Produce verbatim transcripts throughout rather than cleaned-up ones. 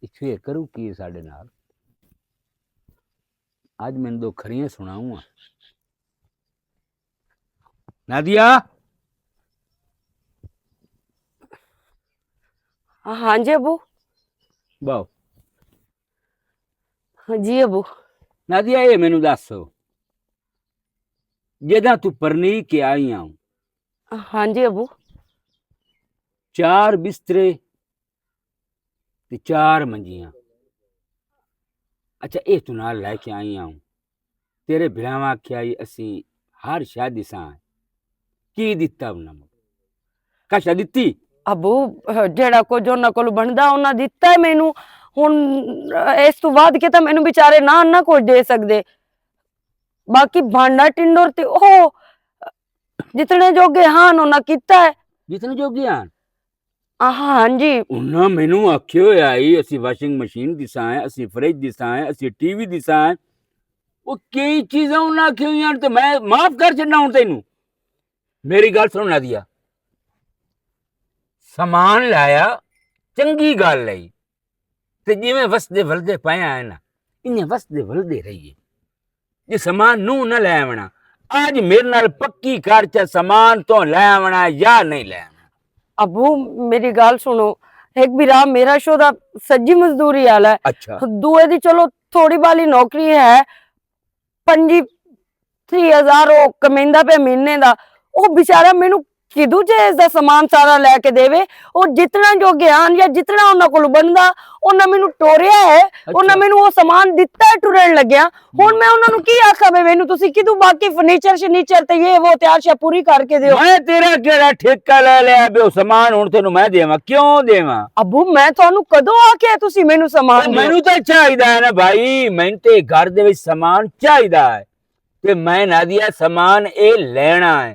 اتھے کروں کی ساڈے نال؟ اج مینوں دو کھریاں سناؤں آ۔ نادیا، ہاں جی ابو۔ باؤ۔ جی ابو۔ نادیا، اے مینوں دس، جداں تو پرنی کے آئی آؤں، ہاں جی ابو۔ چار بسترے تے چار منجیاں۔ اچھا، اے تو نال لے کے آئی آؤں۔ تیرے بھراواں آکھیا ای اسی ہر شے دساں۔ کی دتا انہاں مڑ؟ کشا دتی؟ ابو، جیڑا کچھ انہاں کولوں بندا، انہاں دتا ہے مینوں۔ ہن اس تو ود کے تاں مینوں بیچارے نہ، نہ کچھ دے سکدے۔ باقی بھانڈا ٹنڈور تے او جتنے جوگے ہن، انہاں کیتا ہے۔ جتنے جوگے ہن؟ آہا، ہاں جی۔ انہاں مینوں آکھیا ہویا ای، اسی واشنگ مشین دساں ہے، اسی فریج دساں ہے، اسی ٹی وی دساں ہے۔ او کئی چیزاں انہاں آکھیاں ہوئیاں تے میں معاف کر چھڈنا ہن تینوں۔ میری گل سن، نادیا، سامان لایا، چنگی گل ہے، تے جویں وسدے ولدے پایا ہے نا، انہیں وسدے ولدے رہیے۔ جے سامان نوں نہ لے آونا، اج میرے نال پکی کر چا سامان تو لے آونا یا نہیں لے آونا۔ ابو، میری گل سنو، ایک بھی راہ میرا شو دا سجی مزدوری والا ہے۔ اچھا۔ دوئے دی چلو تھوڑی بالی نوکری ہے، پنجی تری ہزار او کمیندا پہ مہینے دا۔ او بیچارہ مینوں کدوں جے اس دا سامان سارا لے کے دیوے؟ او جتنا جو گیان یا جتنا انہاں کول بندا، انہاں مینوں ٹوریا ہے، انہاں مینوں او سامان دتا ہے ٹرن لگیا۔ ہن میں انہاں نوں کی آکھاں؟ میں مینوں تسی کدوں باقی فرنیچر شرنیچر تے یہ وہ تیار شے پوری کر کے دیو؟ میں تیرا کیڑا ٹھیکہ لے لیا بے؟ او سامان ہن تینوں میں دیواں؟ کیوں دیواں؟ ابو، میں تانوں کدوں آکھیا تسی مینوں سامان دیو؟ مینوں تے چاہیدا ہے نا بھائی، مینوں تے گھر دے وچ سامان چاہیدا ہے۔ تے میں نادیا سامان اے لینا ہے،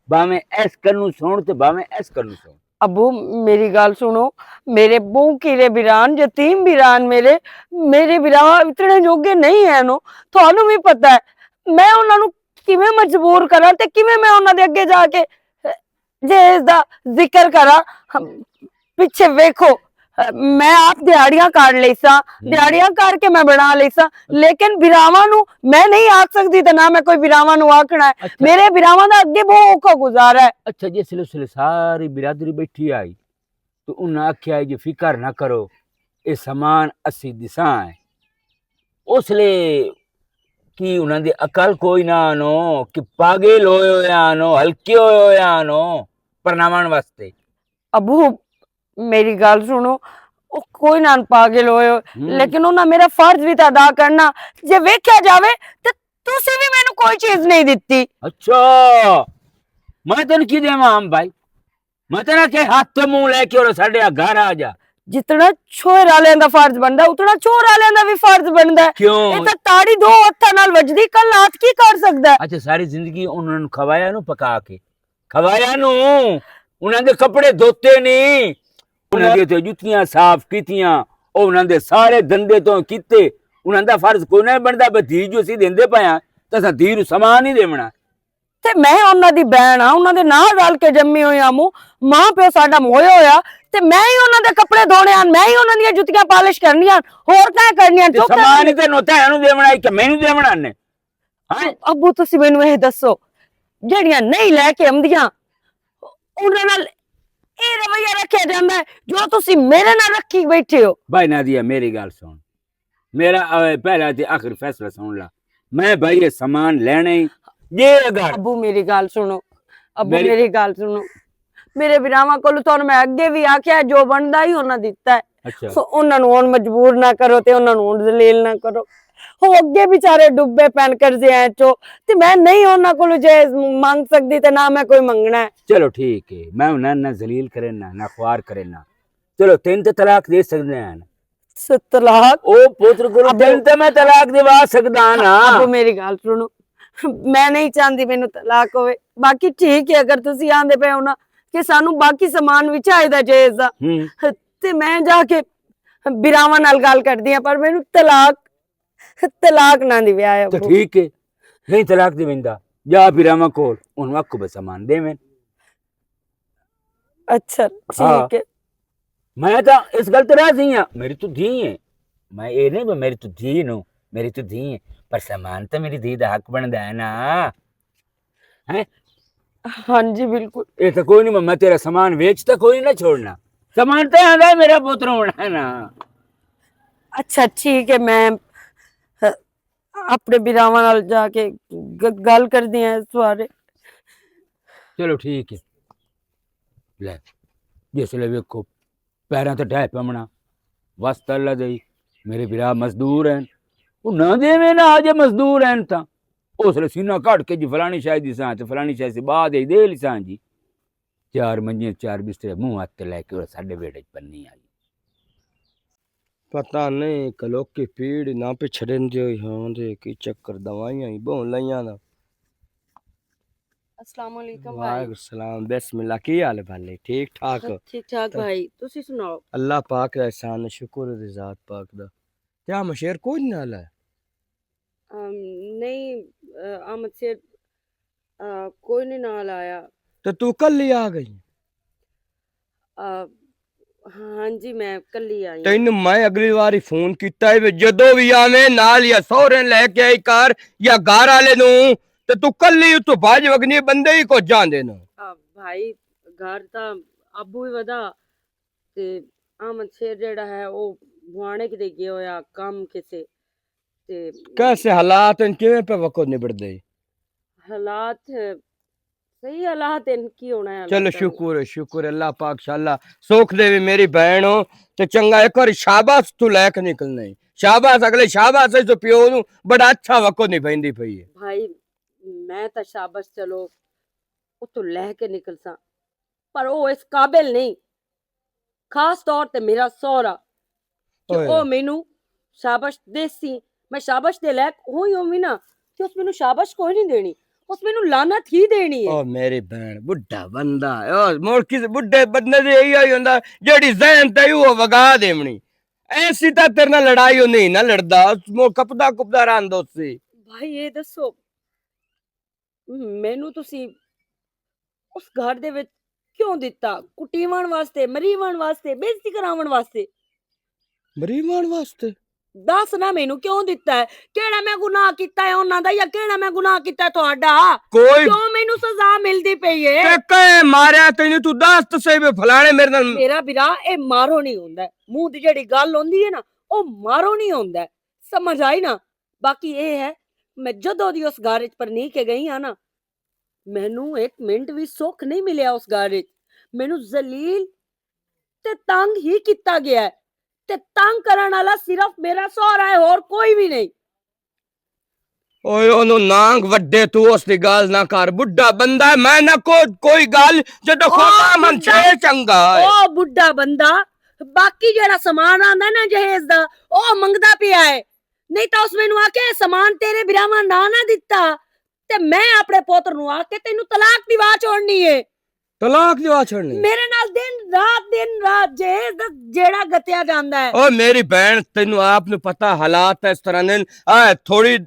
باویں ایس کنوں سن تے باویں ایس کنوں سن۔ ابو، میری گل سنو، میرے بہوں کیرے بیران، یتیم بیران میرے، میرے بیرا اتنے جوگے نہیں ہیں نو۔ تھانوں بھی پتہ ہے، میں انہاں نوں کیویں مجبور کراں تے کیویں میں انہاں دے اگے جا کے جے اس دا ذکر کراں، ہم، پچھے ویکھو، میں آپ دیہاڑیاں کر لیساں، دیہاڑیاں کر کے میں بنا لیساں، لیکن بھراواں نوں میں نہیں آکھ سکدی تے نہ میں کوئی بھراواں نوں آکھنا ہے۔ میرے بھراواں دا اگے بہت اوکھا گزارا ہے۔ اچھا، جس لے اس لے ساری برادری بیٹھی آئی، تو انہاں آکھیا ہے جی فکر نہ کرو، اے سامان اسی دساں ہے۔ اس لے کی انہاں دی عقل کوئی نہ آنو کہ پاگل ہوئے ہوئے آنو، ہلکے ہوئے ہوئے آنو پرناوان واسطے؟ ابو، میری گل سنو، او کوئی نہ پاگل ہوئے ہوئے، لیکن انہاں میرا فرض بھی تے ادا کرنا۔ جے ویکھیا جاوے تے تسی بھی مینوں کوئی چیز نہیں دتی۔ اچھا، میں تینوں کی دیواں ہم بھائی؟ میں تیرا کہ ہاتھ تو منہ لے کے اور ساڈے گھر آ جا۔ جتنا چھوہر آلیاں دا فرض بندا، اتنا چور آلیاں دا بھی فرض بندا ہے۔ کیوں؟ اے تاں تاڑی دو ہتھاں نال وجدی، کل رات کی کر سکدا ہے؟ اچھا، ساری زندگی انہاں نوں کھوایا نو پکا کے، کھوایا نو، انہاں دے کپڑے دھوتے نہیں، انہاں دی تے جتیاں صاف کیتیاں، او انہاں دے سارے دندے تو کیتے۔ انہاں دا فرض کوئی نہ بندا، بس دھی جو اسی دیندے پئے آں، تے اساں دھی نوں سامان نہیں دیونا۔ تے میں انہاں دی بہن ہاں، انہاں دے نال رل کے جمی ہوئی ہاں، ماں پیو ساڈا موئے ہویا، تے میں ہی انہاں دے کپڑے دھونے ہن، میں ہی انہاں دیاں جتیاں پالش کرنیاں ہن، ہور کہہ کرنیاں ہن؟ تے چپ کر۔ سامان تے نوتا اینوں دیونا، ایک مینوں دیونا نے۔ ہاں؟ ابو، تسی مینوں اے دسو، جڑیاں نہیں لے کے آمدیاں، انہاں نال اے رویہ رکھیا جاندا ہے جو تسی میرے نال رکھی بیٹھے ہو؟ بھائی نادیہ، میری گل سن، میرا، اے، پہلا تے آخری فیصلہ سن لا۔ میں بھائی یہ سامان لینا ہی، یہ اگر ابو، میری گل سنو، ابو، میری میری گل سنو۔ میرے بھراواں کولوں تانوں میں اگے بھی آکھیا، جو بندا ہی انہاں دتا ہے۔ اچھا۔ سو انہاں نوں ہن مجبور نہ کرو تے انہاں نوں ہن ذلیل نہ کرو۔ او اگے بیچارے ڈبے پین قرضے اچو، تے میں نہیں انہاں کولوں جائز منگ سکدی تے نہ میں کوئی منگنا ہے۔ چلو ٹھیک ہے، میں انہاں نہ ذلیل کرے نہ، نہ خوار کرے نہ۔ چلو تین تے طلاق دے سکدے ہیں۔ س-، طلاق؟ او پتر کولوں ابو، تین تے میں طلاق دیوا سکدا ہاں نا۔ ابو، میری گل سنو، میں نہیں چاہندی مینوں طلاق ہوئے۔ باقی ٹھیک ہے، اگر تسی آندے پے ہو نا کہ سانو باقی سامان وی چاہیدا جائز دا، ہوں۔ تے میں جا کے براواں نال گل کردی ہاں، پر مینوں طلاق، طلاق نہ دیویا ہے تے ابو۔ ٹھیک ہے، نہیں طلاق دیویندا، جا براواں کول، انہوں آکھو بس سامان دیویں۔ اچھا، ہاں۔ ٹھیک ہے۔ میں تاں اس گل تے راضی ہاں، میری تو دھی ہے۔ میں اے نہیں، میری تو دھی نو، میری تو دھی ہے، پر سامان تے میری دھی دا حق بندا ہے نا۔ ہیں؟ ہاں جی، بالکل۔ اے تے کوئی نہیں، میں تیرا سامان ویچ تے کوئی نہ چھوڑنا۔ سامان تے آندا ہے، میرا پتر ہونا ہے نا۔ اچھا، ٹھیک ہے، میں، اہ، اپنے بھراواں نال جا کے گ-، گل کردی ہاں اس بارے۔ چلو، ٹھیک ہے۔ لے، جس لے ویکھو، پیراں تے ڈھے پمنا، واسطہ اللہ دے، میرے بھرا مزدور ہیں، وہ نہ دیویں نہ آ جے مزدور ہیں تاں۔ اس لے سینہ کٹ کے جی فلانی شاید دی ساں تے فلانی شاید سے بعد ہی دے لساں جی۔ چار منجیاں، چار بسترے منہ ہاتھ تے لے کے اور ساڈے ویڑے چ پنی آئی۔ پتہ نہیں کلوکی پیڑ نہ پچھڑن دیو ہاں دے کی چکر دوائیاں ہی بہن لائیاں نا۔ السلام علیکم بھائی۔ وعلیکم السلام، بسم اللہ، کی حال ہے بھالے؟ ٹھیک ٹھاک؟ ٹھیک ٹھاک بھائی، تسی سناؤ؟ اللہ پاک دا احسان ہے، شکر ہے ذات پاک دا۔ کیا مشیر کوئی نال ہے؟ ام، نہیں، آ، احمد شیر، آ، کوئی نہیں نال آیا۔ تے تو کلی آ گئی؟ آ، ہاں جی، میں کلی آئی ہاں۔ تینوں میں اگلی واری فون کیتا ہے، جدوں وی آویں نال یا سہرے لے کے آئی کار یا گھر والے نوں، تے تو کلی اتوں بھج وگنی، بندے ہی کچھ جاندے نا۔ آ، بھائی، گھر تا ابو ہی ودا، تے احمد شیر جیڑا ہے، او بوانے کتے گیا ہویا کم کسے۔ تے کیسے حالات ہیں، کیویں پہ وقت نبڑ دے؟ حالات صحیح حالات ہیں، کی ہونا ہے چلو، اللہ تعالیٰ۔ شکر ہے، شکر ہے، اللہ پاک شاءاللہ سوکھ دے وی میری بہن ہو، تے چنگا ایک واری شاباش تو لے کے نکلنا ہی۔ شاباش، اگلے شاباش ہے تو پیو نو بڑا اچھا وقت نبھیندی پئی ہے۔ بھائی، میں تا شاباش چلو اتو لے کے نکلساں، پر او اس قابل نہیں۔ خاص طور تے میرا سہرا، کہ اوئے۔ او مینوں شاباش دیسی، میں شاباش دے لائق ہوئی ہووی نا، تے اس مینوں شاباش کوئی نہیں دینی، اس مینوں لعنت ہی دینی ہے۔ او میری بہن، بڈھا بندہ ہے۔ او مڑ کس بڈھے بندے دے یہی ہوئی ہوندا، جیڑی ذہن تے وہ وگا دیونی۔ ایسی تا تیرے نال لڑائی ہو نہیں نہ لڑدا، مو کپدا کپدا رہن دوسی۔ بھائی، یہ دسو، مینوں تسی اس گھر دے وچ کیوں دتا؟ کٹیون واسطے، مریون واسطے، بےعزتی کراون واسطے؟ مریون واسطے؟ دس نہ مینوں کیوں دتا ہے؟ کیڑا میں گناہ کیتا ہے انہاں دا یا کیڑا میں گناہ کیتا ہے تہاڈا؟ کوئی کیوں مینوں سزا ملدی پئی ہے؟ تے کہے ماریا تینوں؟ تو دس تے صحیح، میں فلانے میرے نال میرا بھرا، اے مارو نہیں ہوندا ہے۔ منہ دی جڑی گل ہوندی ہے نا، او مارو نہیں ہوندا ہے۔ سمجھ آئی نا؟ باقی اے ہے، میں جدوں دی اس گھر وچ پرنی کے گئی ہاں نا، مینوں ایک منٹ وی سکھ نہیں ملیا اس گھر وچ۔ مینوں ذلیل تے تنگ ہی کیتا گیا ہے۔ تے تنگ کرن والا صرف میرا سہرا ہے، ہور کوئی بھی نہیں۔ اوئے، اونوں نانگ وڈے، تو اس دی گل نہ کر۔ بڈھا بندہ ہے، میں نہ کو-، کوئی گل، جدوں او خدا من بڈھا، چے چنگا ہے۔ او بڈھا بندہ، باقی جڑا سامان آندا نا جہیز دا، او منگدا پیا ہے۔ نہیں تاں اس مینوں آکھیا، "سامان تیرے بھراواں نہ نہ دتا، تے میں اپنے پتر نوں آ کے تینوں طلاق دیوا چھوڑنی ہے۔" طلاق دیوا چھوڑنی؟ میرے نال دن رات، دن رات جے دا جیڑا گتیا جاندا ہے۔ او میری بہن، تینوں آپ نوں پتہ حالات اس طرح نے، آ تھوڑی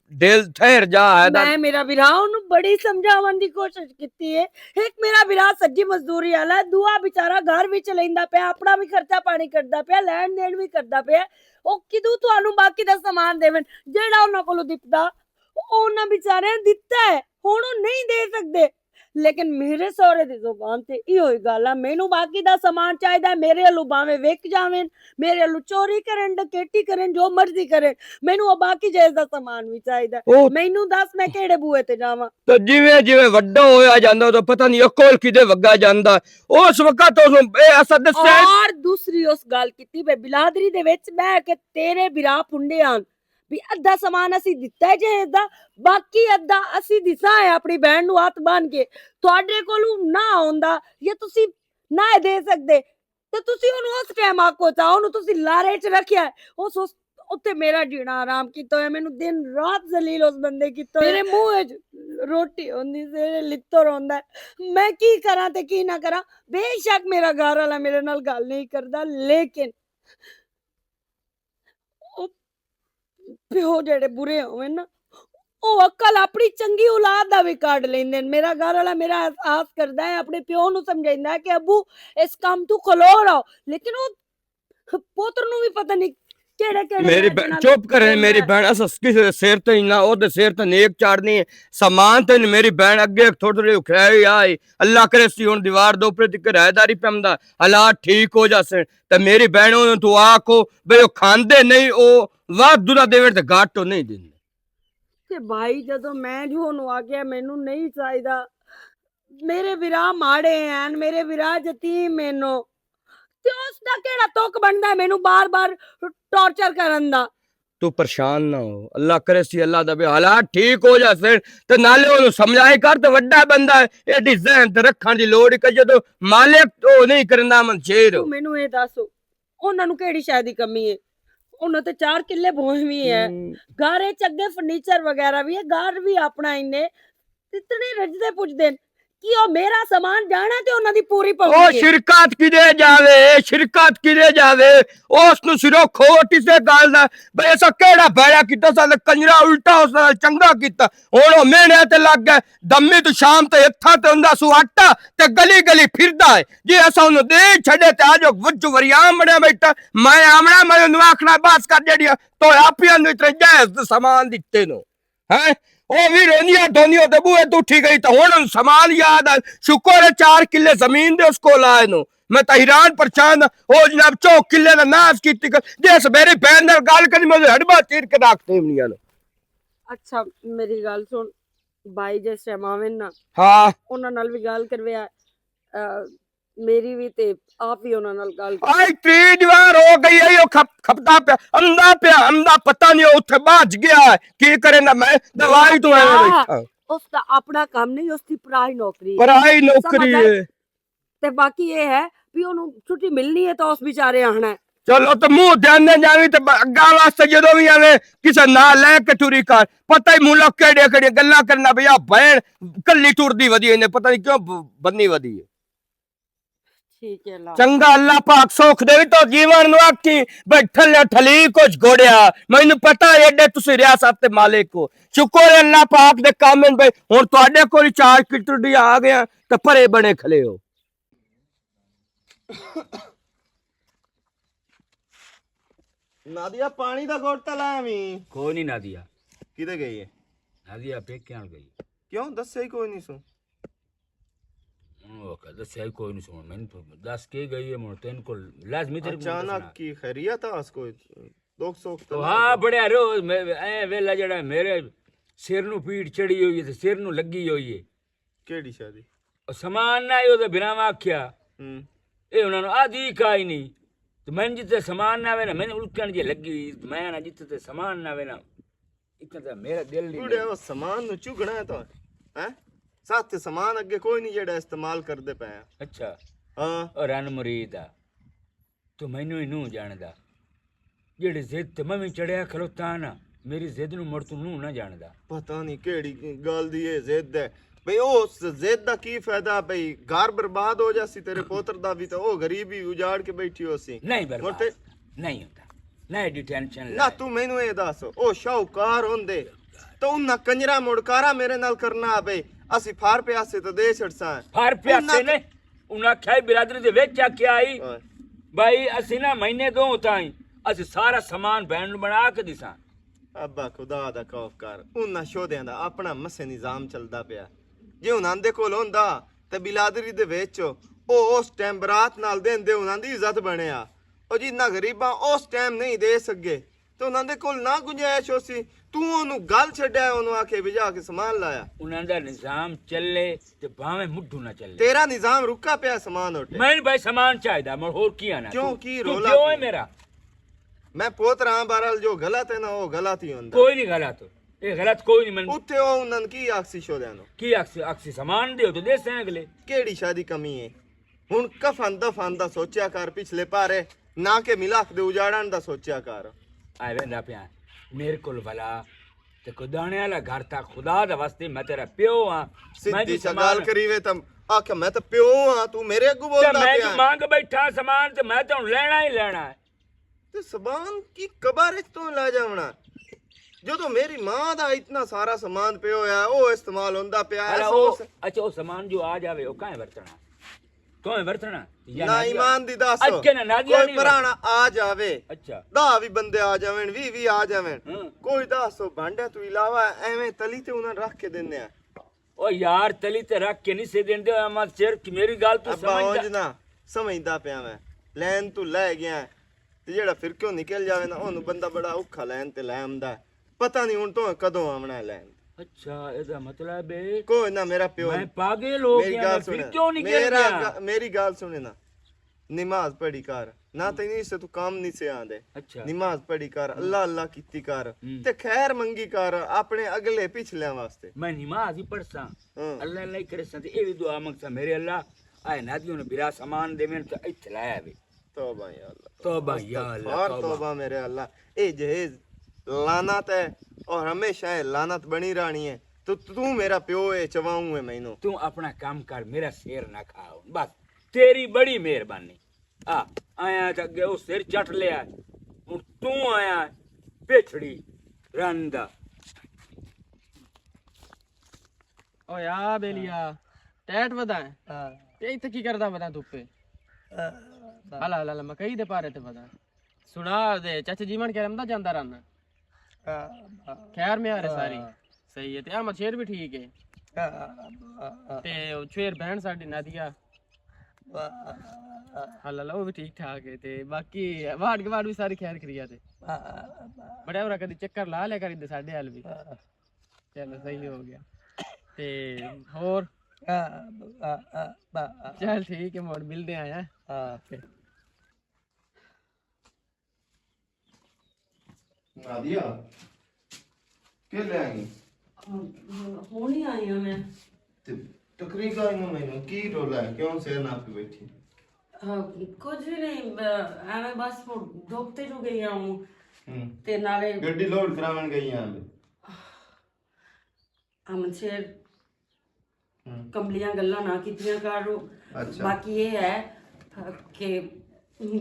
دل ٹھہر جا ہے دا۔ میں میرا بھرا اونوں بڑی سمجھاون دی کوشش کیتی ہے۔ ایک میرا بھرا سجی مزدوری والا ہے، دعا بیچارہ گھر وچ لیندا پیا، اپنا بھی خرچہ پانی کردا پیا، لین دین بھی کردا پیا۔ او کدوں تانوں باقی دا سامان دیون؟ جیڑا انہاں کولوں دپدا، او انہاں بیچاریاں دتا ہے، ہن او نہیں دے سکدے۔ لیکن میرے سہرے دی زبان تے ایہو ہی گل آ، مینوں باقی دا سامان چاہیدا ہے، میرے ولوں باویں وک جاون، میرے ولوں چوری کرن، ڈکیٹی کرن، جو مرضی کرن، مینوں او باقی جائز دا سامان وی چاہیدا ہے۔ او مینوں دس میں کیڑے بوئے تے جاواں؟ تے جیویں جیویں وڈا ہویا جاندا، تے پتہ نہیں عقل کدے وگا جاندا۔ اس وقت اس، اے اساں دسیا۔ اور دوسری اس گل کیتی، بے بلادری دے وچ بہ کے تیرے بھرا پھنڈے آن، بھی ادھا سامان اسی دتا ہے جہیز دا، باقی ادھا اسی دسا ہے اپنی بہن نو ہاتھ بن کے۔ تہاڈے کولوں نہ ہوندا یا تسی نہ دے سکدے، تے تسی اونوں اس ٹائم آکو چاہو، اونوں تسی لارے چ رکھیا ہے۔ اس، اس اتھے میرا جینا آرام کیتا ہویا، مینوں دن رات ذلیل اس بندے کیتا ہویا۔ میرے منہ وچ روٹی ہوندی، سیرے لتر ہوندا ہے۔ میں کی کراں تے کی نہ کراں؟ بے شک میرا گھر والا میرے نال گل نہیں کردا، لیکن او پیو جڑے برے ہوئے نا، او عقل اپنی چنگی اولاد دا وی کڈ لیندے نے۔ میرا گھر والا میرا احساس کردا ہے، اپنے پیو نوں سمجھیندا ہے کہ ابو، اس کام تو کھلو رہو، لیکن او پوتر نوں وی پتہ نہیں کیڑے کیڑے میری لہجے بہن نال چپ کرے، میری بولدا ہے۔ بہن، اساں کسے دے سر تے نہ، او دے سر تے نیک چاڑنی ہے۔ سامان تے نہیں، میری بہن اگے تھوڑے تھوڑے کھڑے ہوئی آئی۔ اللہ کرے سی ہن دیوار دے اوپر تک رہداری پمدا، حالات ٹھیک ہو جاسن۔ تے میری بہن، انہاں تو آکھو بھئی، او کھاندے نہیں، او وقت دورا دیوڑ تے گھٹ او نہیں دیندے۔ تے بھائی، جدوں میں جو انہوں آ گیا، مینوں نہیں چاہیدا۔ میرے ویرا ماڑے ہیں، میرے ویرا یتیم ہیں نو۔ تے اس دا کیڑا توک بندا ہے مینوں بار-بار ٹارچر کرن دا؟ تو پریشان نہ ہو، اللہ کرے سی، اللہ دا بھی حالات ٹھیک ہو جاسن۔ تے نالے انہوں سمجھائے کر، تے وڈا بندہ ہے، ایڈی ذہن تے رکھن دی لوڑ ہی کہ جدوں مالک او نہیں کرندا، من شیر تو ہو۔ مینوں اے دس، انہاں نوں کیڑی شے دی کمی ہے؟ انہاں تے چار کلے بھوئیں وی ہے، ہوں۔ گھر اچ اگے فرنیچر وغیرہ وی ہے، گھر وی اپنا اینے، اتنے رجدے پجدے نے کہ او میرا سامان جانا تے انہاں دی پوری او پونی ہے۔ شرکت کدے جاوے، شرکت کدے جاوے، اس نوں سرو کھوٹ اسے گل دا، بھئی ایسا کیڑا بھڑا کیتا سا تے کنجرا الٹا اس نال چنگا کیتا۔ ہن او مینے تے لگ گئے، دمی تو شام تے اتھاں تے ہوندا سو آٹا، تے گلی گلی پھردا ہے۔ جی اساں اونوں دے چھڈے تے اج او وجھ وریام بنیا بیٹھا۔ میں آونا، میں اونوں آکھنا، بس کر جیڑیاں تو آپیاں نوں اتنے جائز سامان دتے نو۔ ہیں؟ او وی روندیاں دھوندیاں تے بوئے تے اٹھی گئی تے ہن اونوں سامان یاد آ۔ شکر ہے چار کلے زمین دے اس کول آئے نو۔ میں تے حیران پریشان ہاں۔ او جناب چو کلے دا ناس کیتی کر۔ جس میری بہن نال گل کرنی، میں ہڈبا چیر کے رکھ دیونیاں نو۔ اچھا، میری گل سن، بھائی جس ٹائم آون نا، ہاں۔ انہاں نال وی گل کرویا۔ آ، میری وی تے آپ وی انہاں نال گل کر۔ آئی تریج وار ہو گئی ہے، او کھپ-، کھپدا پیا، اندا پیا، اندا پتہ نہیں، او اتھے بھج گیا ہے۔ کی کریندا میں دوائی تو ایویں بیٹھا۔ اس دا اپنا کم نہیں، اس دی پرائی نوکری ہے۔ پرائی نوکری ہے۔ تے باقی اے ہے بھی اونوں چھٹی ملنی ہے تاں اس بیچارے آہنا ہے۔ چلو تے منہ دیانے جاویں تے ب-، اگاں واسطے جدوں وی آویں کسے نال لے کے ٹری کر۔ پتہ ہی ملک کیڑے کیڑے گلاں کرنا پیا، بہن کلی ٹردی ودی، انہیں پتہ نہیں کیوں ب-، بنی ودی ہے۔ ٹھیک ہے اللہ۔ چنگا اللہ پاک سوکھ دے تو جیون نو آکھی، بھائی ٹھلے ٹھلی کچھ گوڑیا۔ مینوں پتہ ہے ایڈے تسی ریاست دے مالک ہو۔ شکر ہے اللہ پاک دے کامن بھائی، ہن تہاڈے کول چار کٹڑی آ گیا تے پرے بنے کھلے ہو۔ نادیا، پانی دا گھٹ تے لے آویں۔ کوئی نہیں نادیا۔ کدے گئی ہے؟ نادیا پیکیاں گئی۔ کیوں؟ دسیا ہی کوئی نہیں سو۔ ہن او کہ دسیا ہی کوئی نہیں سو۔ میں تو دس کے گئی ہے، مڑ تین کو لازمی تیرے کو اچانک دسنا۔ کی خیریت ہے اس کو؟ دکھ سوکھ تے او نہ ہاں، ہوتا۔ بڑے روز میں، اے ویلا جڑا میرے سر نو پیڑ چڑھی ہوئی ہے تے سر نو لگی ہوئی ہے۔ کیڑی شادی؟ او سامان نہ آئی، او تے بھراواں آکھیا۔ ہوں۔ اے انہاں نوں آدھی کائی نہیں۔ تے میں جتھے سامان نہ آوے نا، میں الکن جے لگی ہوئی، تے میں نا جتھے تے سامان نہ آوے نا، اتھے تے میرا دل نہیں بوڑے لگدا۔ او سامان نوں چگنا ہے تو، ہیں؟ ساتھ تے سامان اگے کوئی نہیں جیڑا استعمال کردے پے ہیں۔ اچھا۔ ہاں۔ او رن مرید آ۔ تو مینوں ہی نوں جاندا۔ جیڑے ضد تے میں وی چڑھیا کھلوتا نا، میری ضد نوں مڑ تو نوں نہ جاندا۔ پتہ نہیں کیڑی گل دی اے ضد ہے۔ بھئی، او اس ضد دا کی فائدہ؟ بھئی، گھر برباد ہو جاسی تیرے پوتر دا وی، تے او غریب ہی اجاڑ کے بیٹھی ہو سی۔ نہیں برباد، تے نہیں ہوندا۔ نہ ایڈی ٹینشن نہ لے۔ تو مینوں اے دس، او شاہوکار ہوندے، تو انہاں کنجرا مڑکارا میرے نال کرنا پے، اسی فار پیاسے تو دے چھڑساں۔ فار پیاسے انہاں نے؟ انہاں آکھیا، "اے برادری دے وچ آ کے آئی، ہاں۔ بھائی، اسی نہ مہینے دو تائیں، اسی سارا سامان بہن نوں بنا کے دیساں۔" ابا، خدا دا خوف کر، انہاں شودیاں دا اپنا مسے نظام چلدا پیا۔ جے انہاں دے کول ہوندا، تے برادری دے وچ او اس ٹائم برات نال دین دے انہاں دی عزت بنیا۔ او جی، انہاں غریباں اس ٹائم نہیں دے سکے، تے انہاں دے کول نہ گنجائش ہو سی، تو انہوں گل چھڈیا، انہوں آکھے وجا کے سامان لایا۔ انہاں دا نظام چلے تے بھاویں مڈھو نہ چلے۔ تیرا نظام رکا پیا سامان اٹھے۔ میں بھائی سامان چاہیدا، میں ہور کی آنا؟ کیوں، تو، کی تو رولا پیو ہے کی؟ میرا۔ میں پوت رہا، بہرحال جو غلط ہے نا، وہ غلط ہی ہوندا۔ کوئی نہیں غلط، یہ غلط کوئی نہیں من۔ اتھے وہ انہاں کی آکسی شو دیانو؟ کی آکسی، آکسی سامان دیو تو دے سیں اگلے۔ کیڑی شادی کمی ہے؟ ہن کفن دفن دا سوچیا کر، پچھلے پارے نہ کہ ملاخ دے اجاڑن دا سوچیا کر۔ آئے ویندا پیا میرے کول بھلا، تے کوئی دانے والا گھر تھا، خدا دا واسطے میں تیرا پیو ہاں۔ میں سدھی جو چا سامان گل کری وے تاں آکھ، میں تاں پیو ہاں، تو میرے اگوں تے بولدا میں پیا جو ہے۔ مانگ بیٹھا سامان تے میں تاں ہن لینا ہی لینا ہے۔ تے سامان کی قبر وچ تو لے جاونا؟ جدوں میری ماں دا اتنا سارا سامان پیا ہویا ہے، او استعمال ہوندا پیا ہے، اچھا، او سامان جو آ جاوے، او کائیں ورتنا؟ کائیں ورتنا؟ یا نہ نہ دیا؟ ایمان دی دس۔ اچھا، نہ، نہ دیا کوئی نہیں۔ پرانا آ جاوے۔ اچھا۔ دہ وی بندے آ جاون، وی وی آ جاون۔ ہاں۔ کوئی دس، او بانڈے تو علاوہ ایویں تلی تے انہاں رکھ کے دینے آ۔ او یار، تلی تے رکھ کے نہیں سے دیندے، احمد شیر، کہ میری گل تو ابا سمجھدا۔ اونج نہ سمجھدا پیا میں۔ لین تو لے گیا ہے۔ تے جیڑا پھر کیوں نکل جاوے نا، اونوں بندہ بڑا اوکھا لین تے لے آندا ہے۔ پتہ نہیں ہن تو کدوں آونا ہے لین۔ اچھا، اے دا مطلب ہے کوئی نہ، میرا پیو میں پاگل ہو میری گیا، گل میں پھر سنے۔ کیوں نکل میرا گیا؟ گ-، میری گل سنے نا۔ نماز پڑھی کر، نہ تینوں اس تو کام نہیں سے آندے۔ اچھا۔ نماز پڑھی کر، اللہ اللہ کیتی کر، ہم۔ تے خیر منگی کر اپنے اگلے پچھلیاں واسطے۔ میں نماز ہی پڑھساں، ہاں۔ اللہ اللہ ہی کرساں، تے اے وی دعا منگساں، میرے اللہ، اے نادیوں نے برا سامان دے، میں تے اتھے لایا وے۔ توبہ یا اللہ۔ توبہ یا اللہ، استغفار، توبہ۔ توبہ میرے اللہ۔ اے جہیز لعنت ہے، اور ہمیشہ اے لعنت بنی رہنی ہے۔ تو تو میرا پیو اے، چواؤں ہے مینوں۔ تو اپنا کام کر، میرا سیر نہ کھا۔ بس، تیری بڑی مہربانی۔ آ، آیا تے اگے او سر چٹ لیا۔ ہن توں آیا پچھڑی رن دا۔ او یا بیلیا، ٹیٹ ودا ہے؟ ہاں۔ تے ایتھے کی کردا ودا دھوپے؟ ہاں۔ ہلا، ہلا، ہلا، مکئی دے پارے تے ودا۔ سنا دے، چاچا جیون کہہ رہا، میں جاندا رہنا۔ ہاں۔ خیر میں آ رہے ساری۔ ہاں۔ صحیح ہے، تے احمد شیر بھی ٹھیک ہے۔ ہاں۔ تے او شیر بہن ساڈی نادیہ۔ ہاں۔ ہلا، ہلا، وہ بھی ٹھیک ٹھاک ہے، تے باقی واڈ کے واڈ بھی ساری خیر خیریت ہے۔ ہاں۔ بڑے ہورا کدی چکر لا لیا کر ادھر ساڈے حال بھی۔ ہاں۔ چلو، صحیح ہو گیا۔ تے ہور؟ آ، آ، آ، آ، آ۔ چل، ٹھیک ہے، مڑ ملدے آں۔ آ، پھر۔ نادیہ، کے لے آئی؟ ہن ہی آئی ہاں میں۔ تے ٹکری کا آئی ہوں مینوں، کی رولا ہے؟ کیوں سر نہ پی بیٹھی؟ ہاں، کچھ بھی نہیں، ب-، ایویں بس وہ دکھ تے جو گئی ہوں۔ ہوں۔ تے نالے گڈی لوڈ کراون گئی ہاں۔ امن شیر، ہوں۔ کملیاں گلاں نہ کیتیاں کرو۔ اچھا۔ باقی یہ ہے کہ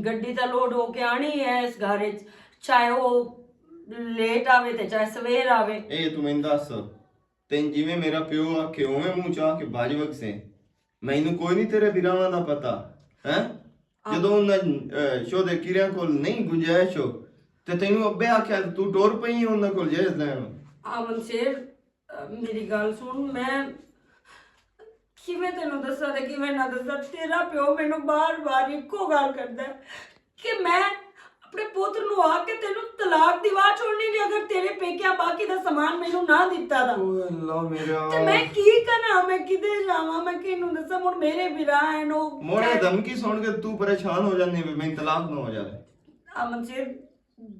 گڈی تے لوڈ ہو کے آنی ہے اس گھر وچ، چاہے وہ لیٹ آوے تے چاہے سویر آوے۔ اے تو میں دس، تین جویں میرا پیو آکھے اوویں منہ چا کے بھج وگ سے۔ مینوں کوئی نہیں تیرے ویراواں دا پتہ، ہیں؟ ہاں۔ جدوں انہاں، اے، شودے کیڑیاں کول نہیں گنجائش ہو، تے تینوں ابے آکھیا تے تو ٹور پئی ہے انہاں کول جہیز لین۔ امن شیر، میری گل سن، میں کیویں تینوں دساں تے کیویں نہ دساں؟ تیرا پیو مینوں بار بار اکو گل کردا ہے کہ میں اپنے پتر نوں آ کے تینوں طلاق دیوا چھوڑنی جے اگر تیرے پیکیاں باقی دا سامان مینوں نہ دتا دا۔ اوہ اللہ میرا۔ تے میں کی کراں؟ میں کدے جاواں؟ میں کینوں دساں؟ ہن میرے بھرا ہیں، او موڑے دھمکی سن کے تو پریشان ہو جاندی بھی میں طلاق نہ ہو جاوے۔ امن شیر،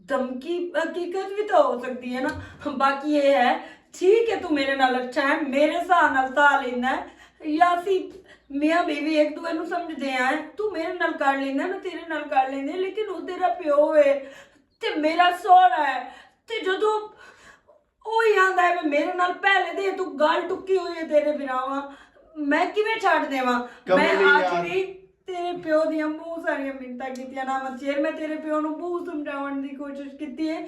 دھمکی حقیقت بھی تو ہو سکتی ہے نا۔ باقی یہ ہے، ٹھیک ہے، تو میرے نال اچھا ہے، میرے ساہ نال تاہ لینا ہے، یا اسی میاں بیوی ایک دوے نوں سمجھدے ہیں، تو میرے نال کر لینا ہے، میں تیرے نال کر لیندی ہاں، لیکن وہ تیرا پیو ہے تے میرا سہرا ہے، تے جدوں وہی آندا ہے، میں میرے نال پہلے دے تو گل ٹکی ہوئی ہے تیرے بھراواں، میں کیویں چھڈ دیواں؟ میں کملی آج یار۔ بھی تیرے پیو دیاں بہت ساریاں منتاں کیتیاں نا، مچیر، میں تیرے پیو نوں بہت سمجھاون دی کوشش کیتی ہے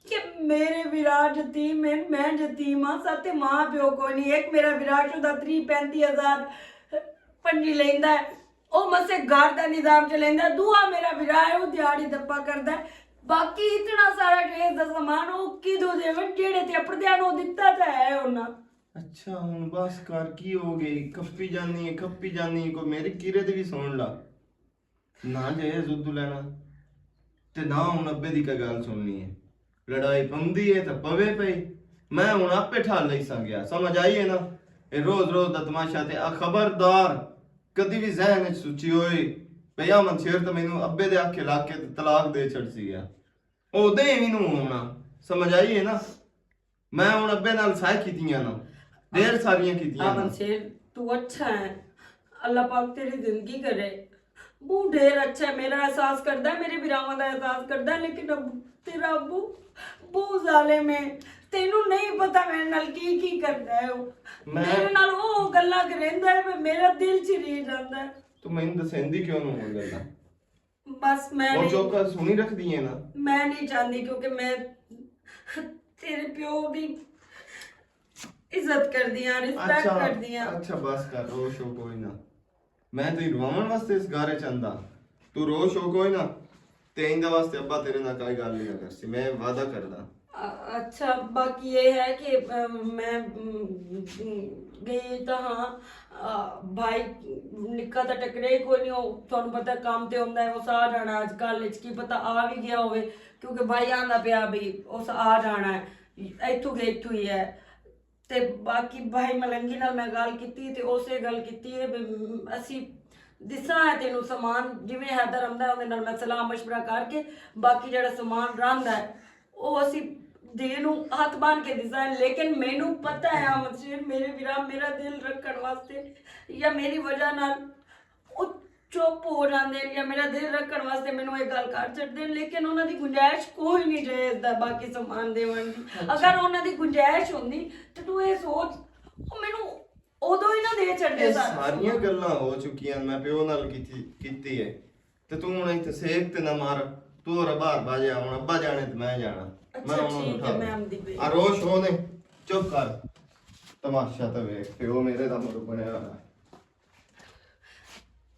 کہ میرے ویرا یتیم ہیں، میں یتیم ہاں، ساتے ماں پیو کوئی نہیں۔ ایک میرا ویرا شدہ تری پینتی ہزار پنجی لیندا ہے، او مسے گھر دا نظام چلیندا ہے۔ دوہا میرا ویرا ہے، او دیہاڑی دپا کردا ہے۔ باقی اتنا سارا ڈریس دا سامان او کدوں دیون، جیڑے تے اپڑدے ہن، او دتا تے ہے انہاں۔ اچھا، ہن بس کر، کی ہو گئی؟ کھپی جانی ہے، کھپی جانی ہے، کوئی میری کیرے تے بھی سن لا۔ نہ جہیز ادو لینا، تے نہ ہن ابے دی کوئی گل سننی ہے۔ لڑائی پوندی ہے تے پوے پئی، میں ہن آپے ٹھال لئی ساں گیا، سمجھ آئی ہے نا؟ اے روز روز دا تماشا تے آ خبردار، کدی وی ذہن وچ سوچی ہوئی، پیا منشیر تے مینوں ابے دے آکھے لا کے تے طلاق دے چھڑسی گیا۔ او دے وی نوں ہونا، سمجھ آئی ہے نا؟ میں ہن ابے نال سائے کیتیاں نا، ڈھیر ساریاں کیتیاں نا۔ آمن شیر، تو اچھا ہے، اللہ پاک تیری زندگی کرے۔ بو ڈھیر اچھا ہے، میرا احساس کردا ہے، میرے بھراواں دا احساس کردا ہے، لیکن اب تیرا ابو بہت ظالم ہے۔ تینوں نہیں پتا میرے نال کی کی کردا ہے او۔ میں میرے نال او گلاں کریندا ہے، میں، میرا دل چری جاندا ہے۔ تو مینوں دسیندی کیوں نوں او گلاں؟ بس میں وہ نہیں، چوکا سنی رکھدی ہے نا۔ میں نہیں چاہندی، کیونکہ میں تیرے پیو دی عزت کردی ہاں، رسپیکٹ اچھا، کردی ہاں۔ اچھا، بس کر، رو شو کوئی نہ۔ میں تیری رواون واسطے اس گھر چ آندا۔ تو رو شو کوئی نہ، تے ایندے واسطے ابا تیرے نال کوئی گل نہیں کرسی، میں وعدہ کردا۔ اچھا، باقی یہ ہے کہ میں گئی تاں ہاں، بھائی نکا تاں ٹکرے کوئی نہیں، تہانوں پتہ کم تے ہوندا ہے، اس آ جانا۔ اج کل اچ کی پتہ آ وی گیا ہووے، کیونکہ بھائی آندا پیا بھی اس آ جانا ہے، ایتھوں گئے ایتھوں ہی ہے۔ تے باقی بھائی ملنگی نال میں گل کیتی تے اسے گل کیتی ہے بھی اسی دساں ہے تینوں سامان، جویں حیدر آندا ہے اوندے نال میں صلاح مشورہ کر کے باقی جڑا سامان رہندا ہے او اسی دے نوں ہاتھ بن کے دساں ہے۔ لیکن مینوں پتہ ہے احمد شیر، میرے ویرا، میرا دل رکھن واسطے یا میری وجہ نال او چپ ہو جاندے نے یا میرا دل رکھن واسطے مینوں یہ گل کر چھڈدے نے، لیکن انہاں دی گنجائش کوئی نہیں جائز دا باقی سامان دیون دی۔ اگر انہاں دی گنجائش ہوندی تے تو یہ سوچ، او مینوں ادوں ہی نہ دے چھڈدے سن۔ ساریاں گلاں ہو چکیاں، میں پیو نال کیتی ہے۔ تے تو ہن ایتھے سیک تے نہ مار، تو اور باہر باجے آون، ابا جانے تے میں جانا۔ میں انہاں نوں ٹھیک ہے، میں آندی پئی۔ آ روش ہو نے، چپ کر۔ تماشا تے ویکھ، پیو میرے دا مر بنیا ہویا۔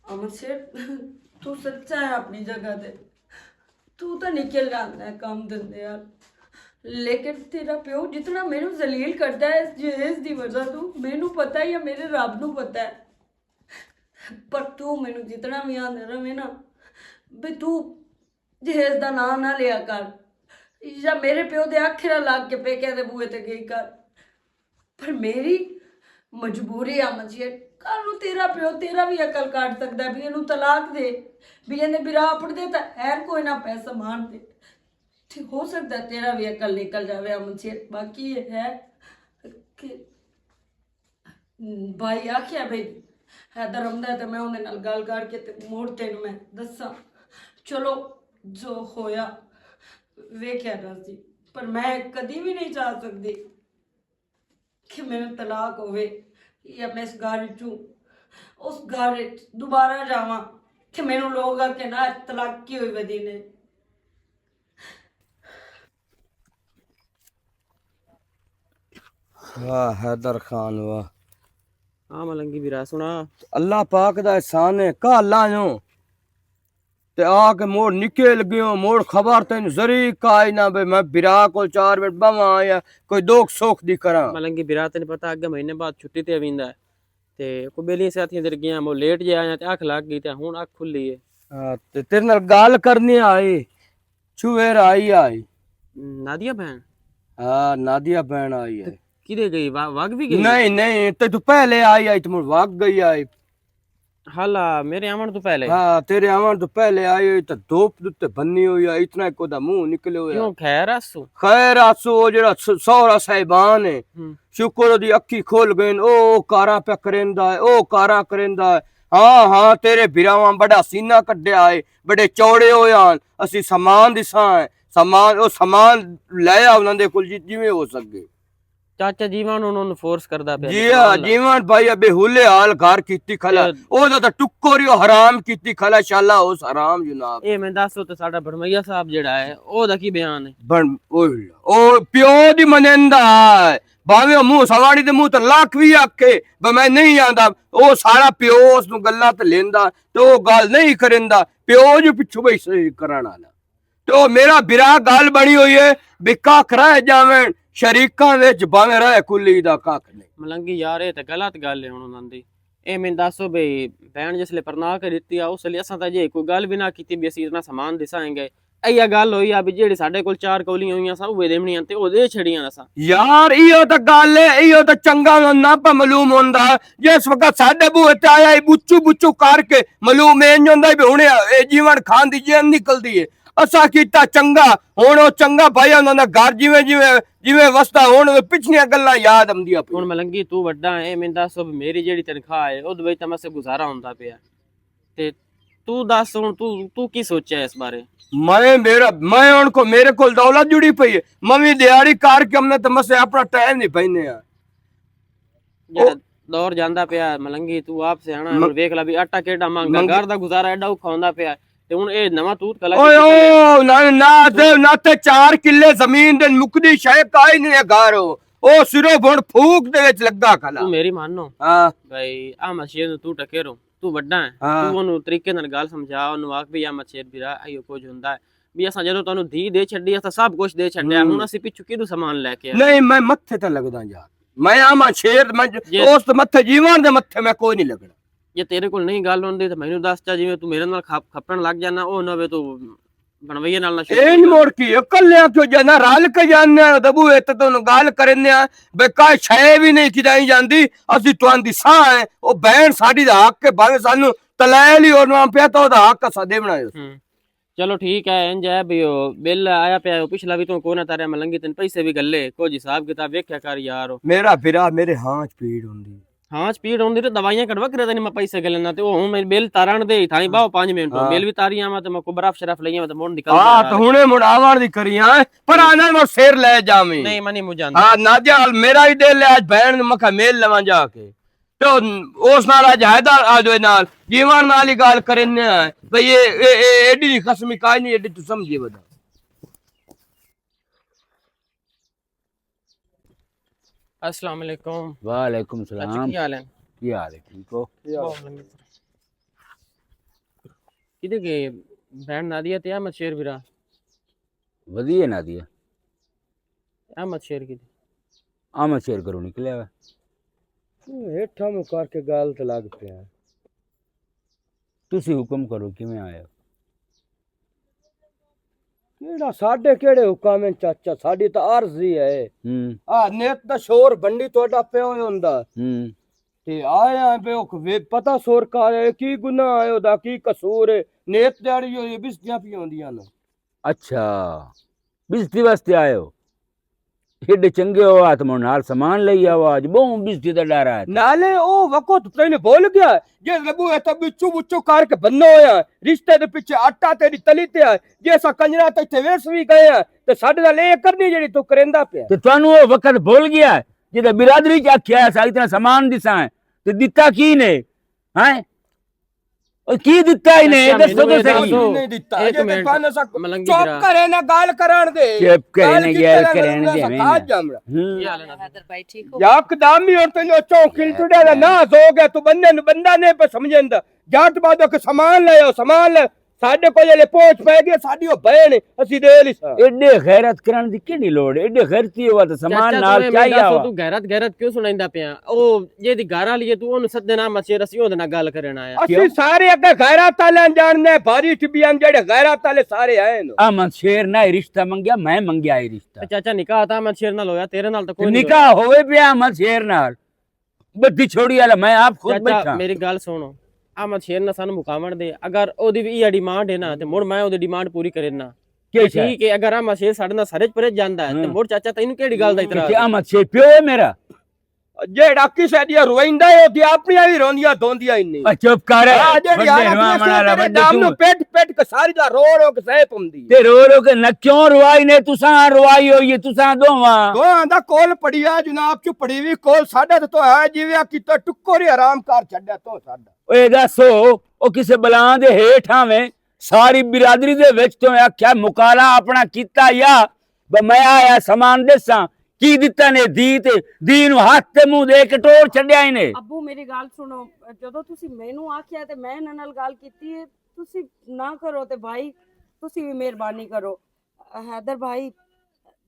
امن شیر، تو سچا ہے اپنی جگہ تے۔ تو تاں نکل جاندا ہے کم دھندے یار، لیکن تیرا پیو جتنا مینوں ذلیل کردا ہے اس جہیز دی وجہ تو، مینوں پتہ ہے یا میرے رب نوں پتہ ہے۔ پر تو مینوں جتنا بھی آندا رہے نا، بھی تو جہیز دا ناں نہ لیا کر، یا میرے پیو دے آخرا لگ کے پیکے دے بوئے تے گئی کر۔ پر میری مجبوری آ مجھے، کل نوں تیرا پیو تیرا بھی عقل کاٹ سکدا ہے بھی اینوں طلاق دے، بھی اینے برا اپڑ دے تاں ہیر کوئی نہ پیسہ مان دے۔ تے ہو سکدا ہے تیرا بھی عقل نکل جاوے آ مجھے۔ باقی یہ ہے کہ بھائی آکھیا بھائی حیدر آندا ہے تے میں اوندے نال گل کر کے تے موڑ تینوں میں دساں۔ چلو جو ہویا ویکھیا جاسی، پر میں کدی بھی نہیں چاہ سکدی کہ میرا طلاق ہووے یا میں اس گھر وچوں اس گھر وچ دوبارہ جاواں تے مینوں لوگ آ کے نہ طلاق کی ہوئی ودی نے۔ واہ حیدر خان واہ۔ ہاں ملنگی ویرا سنا۔ اللہ پاک دا احسان ہے، کہاں اللہ جو تے آ کے موڑ نکل گیو، موڑ خبر تین ذری کائی نہ بے، میں برا کول چار منٹ بواں آیا، کوئی دوکھ سوکھ دی کراں۔ ملنگی برا تین پتہ اگے مہینے بعد چھٹی تے ویندا ہے۔ تے کوئی بیلی ساتھیاں دے گیا، مو لیٹ جے آیا تے اکھ لگ گئی تے ہن اکھ کھلی ہے۔ ہاں، تے تیرے نال گل کرنی آئی، چھویر آئی آئی۔ نادیہ بہن؟ ہاں، نادیہ بہن آئی ہے۔ کدے گئی؟ وا-، وگ بھی گئی؟ نہیں، نہیں، تے تو پہلے آئی آئی، تو مڑ وگ گئی آئی۔ حالا میرے آون تو پہلے؟ ہاں، تیرے آون تو پہلے آئی ہوئی تے دھوپ دتے بنی ہوئی ہے، اتنا ایک دا منہ نکلے ہویا۔ کیوں، خیر آسو؟ خیر آسو، او جڑا س-، سہرا صاحبان ہے۔ ہوں۔ شکر دی اکھی کھل گئن، او کاراں پہ کریندا ہے، او کاراں کریندا ہے۔ ہاں، ہاں، تیرے بھراواں بڑا سینہ کڈیا ہے، بڑے چوڑے ہوئے ہن، اسی سامان دساں ہے، سامان، او سامان لے آ انہاں دے کول جی-، جیویں ہو سکے۔ چاچا جیوان انہاں نوں فورس کردا پیا جی۔ ہاں، جیوان بھائی ابے حلے حال گھر کیتی کھلا۔ او دا تے ٹکر ہی حرام کیتی کھلا، شالا اس حرام جناب۔ اے میں دس، او تے ساڈا بھرمیا صاحب جڑا ہے، او دا کی بیان ہے؟ بن-، او، او پیو دی منندا ہے۔ باویں او منہ سواڑی دے منہ تے لاکھ وی آکھے، بے میں نہیں آندا۔ او سارا پیو اس نوں گلاں تے لیندا، تے او گل نہیں کریندا۔ پیو جو پچھوں بھائی صحیح کرن والا۔ تے او میرا برا گل بنی ہوئی ہے، بکا کرائے جاون، شریکاں وچ باویں رائے کلی دا ککھ نہیں۔ ملنگی یار، اے تے غلط گل ہے ہن انہاں دی۔ اے میں دسو بھئی، بہن جس لے پرنا کے دتی آ، اس لے اساں تاں جے کوئی گل بھی نہ کیتی بھی اسی اتنا سامان دسائیں گے۔ ایہا گل ہوئی آ بھی جیڑی ساڈے کول چار کولیاں ہوئیاں ساں، اوہ دیونیاں تے او دے چھڑیاں اساں۔ یار، ایہو تاں گل ہے، ایہو تاں چنگا نہ پا معلوم ہوندا۔ جس وقت ساڈے بوہے تے آیا، اے بچو بچو کر کے معلوم اے انج ہوندا بھی ہن اے جیون کھان دی جین نکلدی ہے۔ اساں کیتا چنگا، ہن او چنگا بھائی انہاں دا گھر جویں جویں، جویں وسدا ہن او پچھلیاں گلاں یاد آندیاں پئیاں۔ ہن ملنگی تو وڈا ہے، میں دس اب میری جیڑی تنخواہ ہے، اودے وچ تاں مسے گزارا ہوندا پیا۔ تے تو دس ہن تو، تو کی سوچیا اس بارے؟ میں میرا، میں ہن کو میرے کول دولت جڑی پئی ہے، میں وی دیہاڑی کر کے ہم نے تے مسے اپنا ٹائم نہیں پہنے آ۔ جڑا دور جاندا پیا ملنگی، تو آپ سیاݨا ہے، ہن ویکھ لا بھی آٹا کیڈا مہنگا، گھر دا گزارا ایڈا اوکھا ہوندا پیا۔ تے ہن اے نواں توت کلا اوئے کیتا او، نہ، نہ، تے، نہ تے چار کلے زمین دے مکدی شے کائی نہیں ہے گھر۔ او سرو بھن پھوک دے وچ لگا کھلا۔ تو میری مانو۔ ہاں۔ بھائی، احمد شیر نوں تو ٹکے رو، تو وڈا ہے۔ ہاں۔ تو اونوں طریقے نال گل سمجھا، اونوں آکھ بھی احمد شیر بھرا، ایو کچھ ہوندا ہے۔ بھی اساں جدوں تانوں دھی دے چھڈی، اساں سب کچھ دے چھڈیا، ہوں۔ ہن اسی پچھوں کدوں سامان لے کے آئے؟ نہیں، میں متھے تے لگدا یار۔ میں احمد شیر، میں جے اس تے متھے جیون دے متھے میں کوئی نہیں لگنا۔ جے تیرے کول نہیں گل ہوندی تے مینوں دس چا، جویں تو میرے نال کھپ-، کھپن لگ جانا، او نہ ہوے تو بنوئیے نال نہ شروع اے نہیں کر۔ مڑ کی اکلیاں کیوں جانا، رل کے جانے آ، دبو اے تے تانوں گل کرنے آ، بے کائی شے وی نہیں کھدائی جاندی، اسی تواں دی ساہ ہے، او بہن ساڈی دا حق ہے، بھاویں سانوں تلائے لی اور نام پیا تو دا حق اسا دیونا ہے۔ ہوں۔ چلو ٹھیک ہے، انج ہے بھی او بل آیا پیا، او پچھلا بھی تو کوئی نہ تاریا، ملنگی تین پیسے بھی گلے، کچھ حساب کتاب ویکھیا کر یار۔ میرا بھرا، میرے ہاں چ پیڑ ہوندی۔ ہاں، سپیڈ ہوندی تے دوائیاں کڈوا کرے تے میں پیسے گلنا تے او ہن میں بل تارن دے تھائی باو پانچ منٹ ہو، ہاں۔ بل بھی تاری آواں تے میں کو برف شرف لئی آواں تے مڑ نکل ہاں، جانا۔ تے ہنے مڑ آوان دی کری آئے، پر آنا مڑ سیر لے جاویں۔ نہیں، میں نہیں مجھے آندا۔ ہاں، نادیا حال میرا ہی دل ہے، آج بہن نوں مکھا میل لواں جا کے۔ تے او، اس نال اج حیدر آ جو نال، جیوان نال ہی گال کرنے آئے۔ بھئی اے، اے، اے، ایڈی دی قسمی کاج نہیں، ایڈی تو سمجھے ودا۔ السلام علیکم۔ وعلیکم السلام۔ چاچا، کی حال ہے؟ کی حال ہے؟ ٹھیک ہو؟ بہت لمبی طرح۔ کدے گئے بہن نادیہ تے احمد شیر بھرا؟ ودیہ نادیہ۔ احمد شیر کدے؟ احمد شیر گھروں نکلیا ہوا۔ ہیٹھاں میں کر کے گل تے لگ پیا۔ تسی حکم کرو، کیویں آئے ہو؟ کیڑا ساڈے کیڑے حکم ہیں چاچا، ساڈی تاں عرض ہی ہے۔ ہوں۔ آ نیت دا شور بنڈی تہاڈا پیو ہی ہوندا۔ ہوں۔ تے آئے آں بے او وے-، پتہ سور کار ہے، کی گناہ ہے او دا، کی قصور ہے؟ نیت دیاڑی ہوئی ہے، بسدیاں پی ہوندیاں نے۔ اچھا، بسدی واسطے آئے ہو؟ ایڈے چنگے ہو، آ تے مون نال سامان لئی آؤ، اج بہوں بزتی دا ڈر ہے۔ نالے او وقت تینوں بھول گیا، جے ربو اے تے بچو بچو کر کے بننا ہویا، رشتے دے پیچھے آٹا تیری تلی تے ہے، جے اساں کنجرا تے اتھے ویس وی گئے ہیں، تے ساڈے نال اے کرنی جیڑی تو کریندا پیا۔ تے تانوں او وقت بھول گیا، جے برادری چ آکھیا ہے، سا اتنا سامان دساں ہے، تے دتا کی نے؟ ہیں؟ او کی دتا ہی نے؟ اچھا، دسو مینوں تو اے صحیح۔ دسو۔ نہیں دتا۔ ایک اجے تے منٹ، تانوں سا ملنگی چپ بھرا۔ کرے نہ گل کرن دے۔ چپ کرے گل نہ کیتے گل نہ کرن دے، سا ہوں۔ کھا جامڑا۔ ہوں۔ کی حال ہے نادر بھائی، ٹھیک ہو؟ یکدم ہی اور تینوں چوں کھل ٹڑیا دا نہ سو گیا، تو بندے نوں بندہ نہیں پہ سمجھن دا۔ جٹ بادو کہ سامان لے آؤ، سامان لے۔ ساڈے کول جلے پہنچ پے گئے، ساڈی او بہن ہے، اسی دے لئی سا۔ ایڈے غیرت کرن دی کیڑی لوڑ ہے؟ ایڈے غیرتی ہوا تے سامان چاچا، نال تو ایویں چاہیا دسو، ہوا۔ تو غیرت، غیرت کیوں سنائندا پیا؟ او جے دی گھر والی ہے، تو اونوں سدے نہ مچے، اسی اودے نال گل کرن آیا۔ اسی کیوں؟ سارے اگے غیرت والے جاننے، بھاری ٹبیاں جڑے غیرت والے سارے آئے نے۔ احمد شیر نہ ہی رشتہ منگیا، میں منگیا ہی رشتہ۔ تے چاچا، نکاح تاں احمد شیر نال ہویا، تیرے نال تاں کوئی نہیں نکاح ہویا۔ ہوئے پیا احمد شیر نال۔ بدھی چھوڑی والا میں آپ خود چاچا، بیٹھا۔ میری گل سنو، احمد شیر نال سانوں مکاون دے، اگر او دی وی ایہہ ڈیمانڈ ہے نا، تے مڑ میں او دی ڈیمانڈ پوری کرنا۔ کیا تے شاید؟ ٹھیک ہے، اگر احمد شیر ساڈے نال سرج پرج جاندا ہے، تے ہاں۔ مڑ چاچا تینوں کیڑی گل دا اعتراض تے ہے؟ احمد شیر پیو ہے میرا۔ جیڑا کسے دی رویندا ہے، او دی اپنی وی روندیاں دھوندیاں ہی نہیں۔ او چپ کر، ہاں، جیڑی بڑے حالت رواں وچ والا تیرے بندے دم تو۔ نوں پٹ پٹ کے ساری دا رو رو کے سہ پمدی۔ تے رو رو کے نہ کیوں روائی نے؟ تساں روائی ہوئی ہے، تساں دوواں۔ دوواں دا کول پڑیا جناب، چ پڑی وی کول ساڈا تے تو ہے جیویں کیتا ٹکر ہی حرام کر چھڈیا تو ساڈا۔ اے دسو، او کسے بلاں دے ہیٹھ آویں، ساری برادری دے وچ تو آکھیا مکالا اپنا کیتا یا ب-، میں آیا سامان دساں، کی دتا نے دی تے دی نوں ہاتھ تے منہ دے کے ٹور چھڈیا ہی نے۔ ابو، میری گل سنو، جدوں تسی مینوں آکھیا تے میں انہاں نال گل کیتی ہے، تسی نہ کرو تے بھائی، تسی بھی مہربانی کرو۔ حیدر بھائی،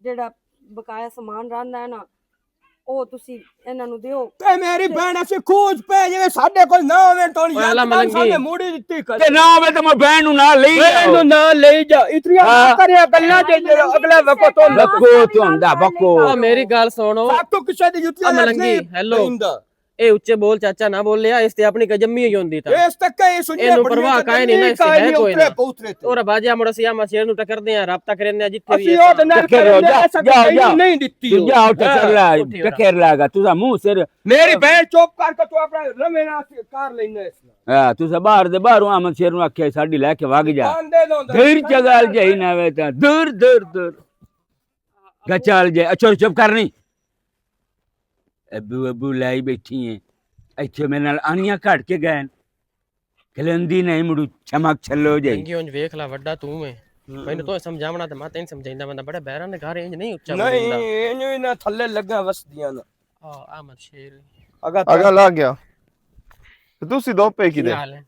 جیڑا بقایا سامان رہندا ہے نا، او تسی انہاں نوں دیو۔ تے میری بہن اسی کھوج پہ جے ساڈے کول نہ ہووے تو اوے اللہ یاد ملنگی۔ سامنے موڑی دتی کر۔ تے نہ ہووے تے میں بہن نوں نال لئی بہن جاؤ۔ نوں نال لئی جا۔ اتنی نہ ہاں۔ کریا گلاں جے اگلا وقت ہوندا۔ وقت ہوندا، وقت۔ آ میری گل سنو۔ ساتوں کسے دی جتیاں آ ملنگی، نہیں ہیلو۔ پیندا۔ اے اچے بول چاچا نہ بولیا، اس تے اپنی کجمی ہوئی ہوندی تا۔ اس تے کئی سنیا اینوں بڑی پرواہ کائی نہیں نا، اس تے ہے کوئی نہ۔ اترے پوترے تے۔ اور باجا مڑ اسی احمد شیر نوں ٹکر دے ہیں، رابطہ کرن دے ہیں، جتھے بھی اسی ہے۔ او تے نال ٹکر کرن دے، جاؤ، ایسا جاؤ، کوئی جاؤ۔ نہیں دتی تو ہو۔ جاؤ، ٹکر ہاں، لا، اٹھیو نا۔ ٹکر لا گا، تسا منہ سر۔ میری بہن چپ کر کے تو اپنا روے نہ کر لینا اس نال۔ ہاں، تسا باہر دے باہروں احمد شیر نوں آکھیا ساڈی لے کے وگ جا۔ آندے نہ ہوندے۔ دیر چگال جائی نہ وے تاں، دیر، دیر، دیر۔ گچال جے، اچھا، چپ کر نہیں۔ ابو، ابو لائی بیٹھی ہیں۔ ایتھے میرے نال آنیاں کٹ کے گئے۔ ہلندی نہیں، مڑو چمک چھلو جائی۔ رنگی اونج ویکھ لا، وڈا توں ہے۔ ہوں۔ مینوں تو سمجھاونا تے میں تینوں سمجھائیندا بندہ، بڑے بیراں دے گھر انج نہیں اچا نہیں، بولدا۔ اینوں ہی نہ تھلے لگا وسدیاں نا۔ آہ، احمد شیر۔ اگا اگا لگ گیا۔ تے تسی دو پے کی کی دے؟ حال ہے؟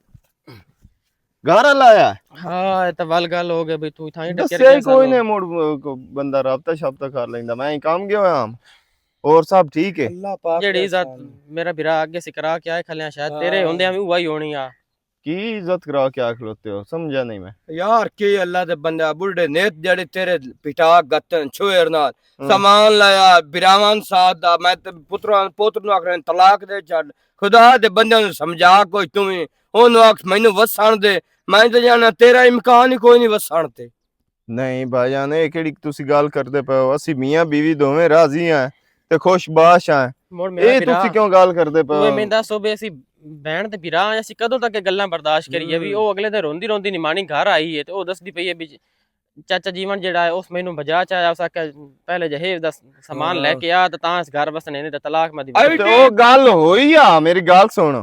گھر لایا؟ ہاں، اے تے ول گل ہو گئی بھئی، تو تھاں ہی ڈکر دسیا گیا ہی کوئی سانوں۔ نہیں، مڑ، م-، کو بندہ رابطہ شابطہ کر لیندا۔ میں ہی کام گیا ہویا ہاں۔ اور سب ٹھیک ہے؟ اللہ پاک جیڑی دے عزت احسان۔ میرا بھرا اگے سکرا کے آئے کھلے آ، شاید تیرے ہاں۔ ہوندے ہم وہی ہونی آ۔ کی عزت کرا کے آ کھلوتے ہو؟ سمجھا نہیں میں۔ یار، کی اللہ دے بندے، بڈھے نیت جڑے تیرے پٹا گتن چھوئر نال ہاں۔ سامان لایا، براوان ساتھ دا، میں تے پتران، پوتر نو آکھنا طلاق دے چھڈ۔ خدا دے بندے نو سمجھا کوئی توں وی۔ اونوں آکھ مینوں وسان دے، میں تے جانا تیرا امکان ہی کوئی نہیں وسان تے۔ نہیں بھائی جان، اے کیڑی تسی گل کردے پے ہو؟ اسی میاں بیوی دوویں راضی ہیں تے خوش باش ہیں۔ مڑ میرا اے بھرا، تسی کیوں گل کردے پے ہو؟ میں دسو بے اسی بہن تے بھرا ہیں، اسی کدوں تک اے گلاں برداشت کریے؟ بھی ہوں۔ او اگلے دن روندی روندی نمانی گھر آئی ہے تے او دسدی پئی ہے بھی چاچا جیون جیڑا ہے، اس مینوں بجا چایا، اس آکھیا، "پہلے جہیز دا سامان لے ہاں۔ کے آ، تے تاں اس گھر وسنے، نہیں تے طلاق میں دی۔" تے او گل ہوئی آ، میری گل سن،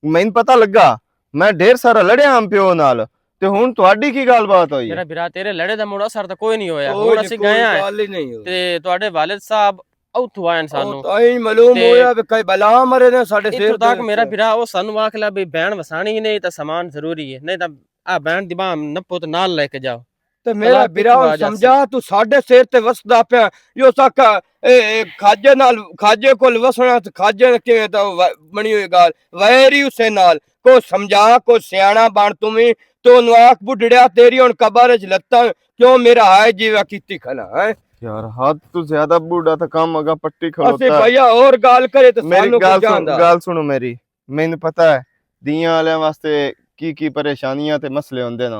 مینوں پتہ لگا، میں ڈھیر سارا لڑیا ہم پیو نال، تے ہن تہاڈی کی گل بات ہوئی ہے؟ میرا بھرا، تیرے لڑے دا مڑ اثر تے کوئی نہیں ہویا۔ کوئی ہن نہیں، اسی کوئی گئے آں گل ہی نہیں ہوئی۔ تے تہاڈے والد صاحب اتھوں آئے نے او سانوں۔ تائیں معلوم تے ہویا کہ کئی بلا مرے نے ساڈے سر اتھوں تک دے میرا وچ۔ بھرا، او سانوں آکھ لیا بھی بہن وسانی ہی نہیں، تے سامان ضروری ہے، نہیں تاں آ بہن دی باں نپو تے نال لے کے جاؤ۔ تے میرا طلاق بھرا کتھوں آ ہن جاسی؟ سمجھا، تو ساڈے سر تے وسدا پیا۔ یو ساکا، اے، اے، کھاجے نال، کھاجے کول وسنا تے کھاجے کیویں تاں و-، بنی ہوئی گال۔ ویری اسے نال۔ کو سمجھا، کو سیانا بن توں وی۔ تو اونوں آکھ بڈھڑیا، تیری ہن قبر وچ لتاں، کیوں میرا ہائے جیوا کیتی کھنا ہے؟ یار، حد تو زیادہ بوڑھا تاں کم اگا پٹی کھلوتا اسی ہے۔ بھیا اور گل کرے تے میری سانوں گل کچھ سن، جاندا۔ گل سنو میری۔ مینوں پتہ ہے دیاں والیاں واسطے کی کی پریشانیاں تے مسئلے ہوندے نے۔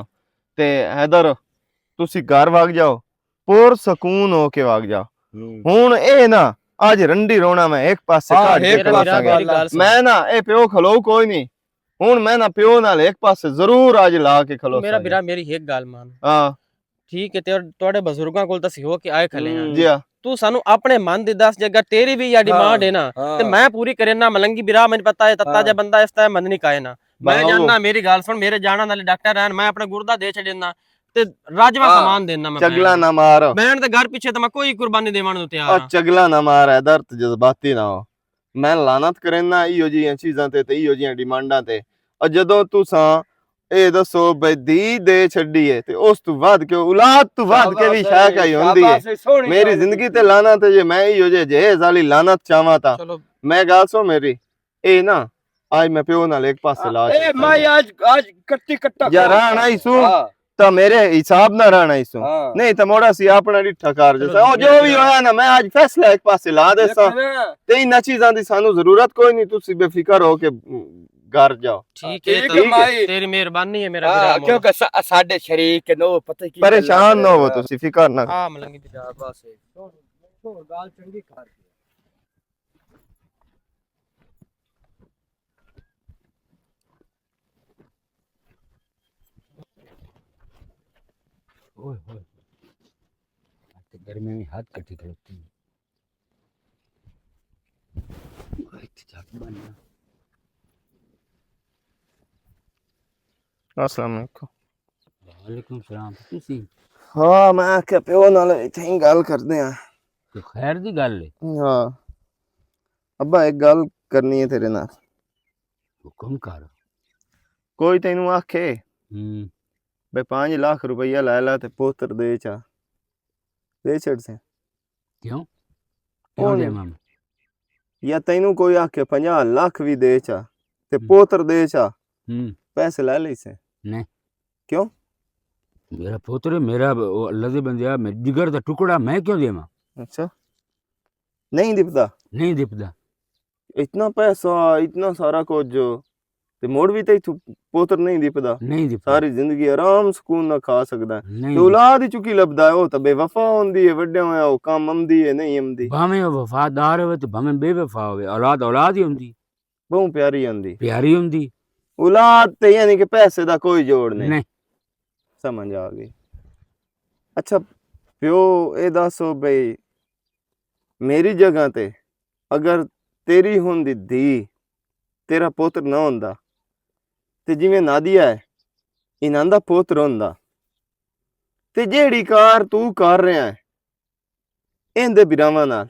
تے حیدر، تسی گھر وگ جاؤ، پر سکون ہو کے وگ جاؤ۔ ہوں۔ ہن اے نا، اج رنڈی رونا میں ایک پاسے ہاں، کڈ کے ایک کھلوساں پاسے گے۔ گل سن۔ میں نا، اے پیو کھلو کوئی نہیں۔ ہن میں نہ پیو نال ہک پاسے ضرور اج لا کے کھلوساں۔ میرا بھرا، میری ہک گل مان۔ ہاں۔ ٹھیک ہے، تے تہاڈے بزرگاں کول تاں سی ہو کے آئے کھلے ہیں۔ جی ہاں۔ تو سانو اپنے من دی دس، جے اگر تیری بھی یا ڈیمانڈ ہے نا، تے میں پوری کرے نا۔ ملنگی بھرا، مینوں پتا ہے، تتا جا بندہ اس طرح من نہیں کائے نا۔ میں جاننا، میری گل سن، میرے جانا نال ڈاکٹر رہن، میں اپنا گردہ دے چھڈنا، تے راجوا سامان دینا میں چگلا نہ مار۔ بہن تے گھر پیچھے تے میں کوئی قربانی دیوان نوں تیار ہاں۔ چگلا نہ مار، حیدر، تے جذباتی نہ ہو۔ میں لعنت کرینا ایہو جیاں چیزاں تے، تے ایہو جیاں ڈیمانڈاں تے۔ اور جدوں تساں اے دسو بھئی دھی دے چھڈی ہے، تے اس تو ود کے، اولاد تو ود کے بھی شاید کئی ہوندی ہے۔ میری زندگی تے لعنت ہے، جے میں ایہو جے جہیز والی لعنت چاہواں تاں۔ میں گل سو میری، اے نا، آج میں پیو نال ایک پاسے لا اے چھڈتا میں ہوں۔ آج، آج کٹی کٹا یا کون راہ سا؟ نہ ہی سو، ہاں۔ تاں میرے حساب نہ رہنا ہی سو۔ ہاں۔ نہیں تاں موڑا سی اپنا ڈٹھا کار چلو جیسا۔ او جی، جو بھی ہویا نا، میں آج فیصلہ ایک پاسے لا دے سا۔ دیکھو نا۔ تے انہاں چیزاں دی سانو ضرورت کوئی نہیں، تسی بے فکر ہو کے گھر جاؤ۔ ٹھیک ہے، ٹھیک ہے۔ تیری مہربانی ہے میرا ہاں، بھرا موڑا۔ کیونکہ سا-، ساڈے شریک ہے، نو پتہ کی پریشان نہ ہو تسی، فکر نہ کرو۔ ہاں، ملنگی دی۔ بس۔ گال چنگی کر۔ اوئے ہوئے۔ آج تے گرمی میں ہاتھ کٹھی کھلوتی ہے۔ اوئے تے جھٹ بن گیا۔ السلام علیکم۔ وعلیکم السلام۔ تسی؟ ہاں، میں آکھیا پیو نال اتھے ہی گل کردے ہاں۔ کوئی خیر دی گل ہے؟ ہاں۔ ابا، ایک گل کرنی ہے تیرے نال۔ حکم کر۔ کوئی تینوں آکھے ہوں۔ بے پانچ لاکھ روپیہ لے لا تے پوتر دے چا، دے چھڑ سے۔ کیوں؟ کیوں کون؟ دے مام؟ یا تینوں کوئی آکھے پنجاہ لاکھ بھی دے چا تے ہوں۔ پوتر دے چا، ہوں۔ پیسے لے لئی سے۔ نہیں۔ کیوں؟ میرا پوتر ہے، میرا، وہ اللہ دے بندے آ، میرے جگر دا ٹکڑا، میں کیوں دیواں؟ اچھا۔ نہیں دپدا؟ نہیں دپدا۔ اتنا پیسہ، اتنا سارا کچھ، تے مڑ بھی تے اتھوں پوتر نہیں دپدا۔ نہیں دپدا۔ ساری زندگی آرام سکون نہ کھا سکدا ہے۔ نہیں تے دپدا۔ اولاد ہی چکی لبدا ہے، او تے بے وفا ہوندی ہے، وڈے ہویا او کم امدی ہے، نہیں امدی۔ بھاویں او وفادار ہوئے تے بھاویں بے وفا ہوئے، اولاد اولاد ہی ہوندی۔ بہوں پیاری ہوندی۔ پیاری ہوندی۔ اولاد تے یعنی کہ پیسے دا کوئی جوڑ نہیں۔ نہیں۔ سمجھ آ گئی۔ اچھا، پیو، اے دسو بھئی، میری جگہ تے اگر تیری ہوندی دھی، تیرا پتر نہ ہوندا، تے جویں نادیا ہے، انہاں دا پوتر ہوندا۔ تے جیہڑی کار تو کر رہیا ہے، ایندے براواں نال،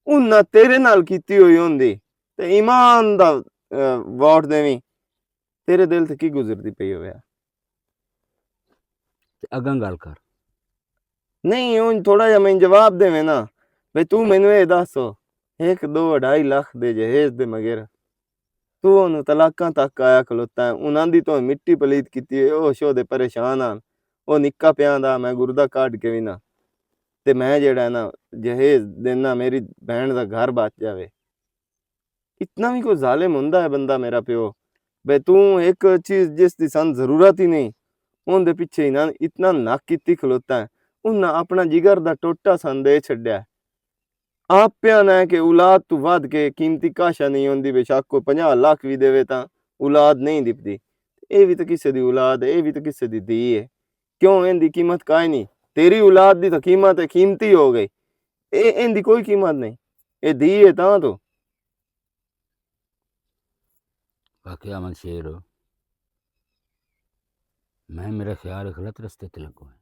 انہاں تیرے نال کیتی ہوئی ہوندی، تے ایمان دا، اے، ووٹ دیویں، تیرے دل تے کی گزردی پئی ہویا؟ تے اگاں گل کر۔ نہیں، ہن تھوڑا جہا میں جواب دیویں نا، بھئی تو مینوں اے دس، ہک دو اڑھائی لکھ دے جہیز دے مگر تو انہوں طلاقاں تک آیا کھلوتا ہے، انہاں دی تو مٹی پلیت کیتی ہے، او شو دے پریشان ہن، او نکا پیاں دا میں گردہ کاٹ کے وی نہ، تے میں جیڑا ہے نا، جہیز دینا، میری بہن دا گھر بچ جاوے۔ اتنا وی کوئی ظالم ہوندا ہے بندہ، میرا پیو؟ بے توں ایک چیز جس دی سن ضرورت ہی نہیں، اون دے پیچھے ہی نہ اتنا نک کیتی کھلوتا ہے، انہاں اپنا جگر دا ٹوٹا سن دے چھڈیا ہے۔ آپ پیاں نہ کہ اولاد تو ودھ کے قیمتی کاشا نہیں ہوندی، بے شک کوئی پنجاہ لاکھ وی دیوے تاں اولاد نہیں دپدی۔ اے وی تاں کسے دی اولاد ہے، اے وی تاں کسے دی دھی ہے۔ کیوں؟ ایندی قیمت کائے نہیں۔ تیری اولاد دی تاں قیمت ہے، قیمتی ہو گئی۔ اے، ایندی کوئی قیمت نہیں۔ اے دھی ہے تاں تو۔ واقعی امن شیر ہو۔ میں، میرا خیال غلط رستے تے لگو ہے۔